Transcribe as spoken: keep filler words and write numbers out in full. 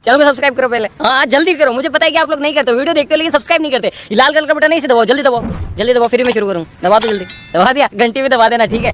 Channel को subscribe करो पहले। हाँ, जल्दी करो, मुझे पता है कि आप लोग नहीं करते, वीडियो देखते हो लेकिन सब्सक्राइब नहीं करते। ये लाल कलर का बटन है, इसे दबाओ, जल्दी दबाओ, जल्दी दबाओ, फिर मैं शुरू करूँ। दबा दो जल्दी, दबा दिया, घंटी भी दबा देना, ठीक है।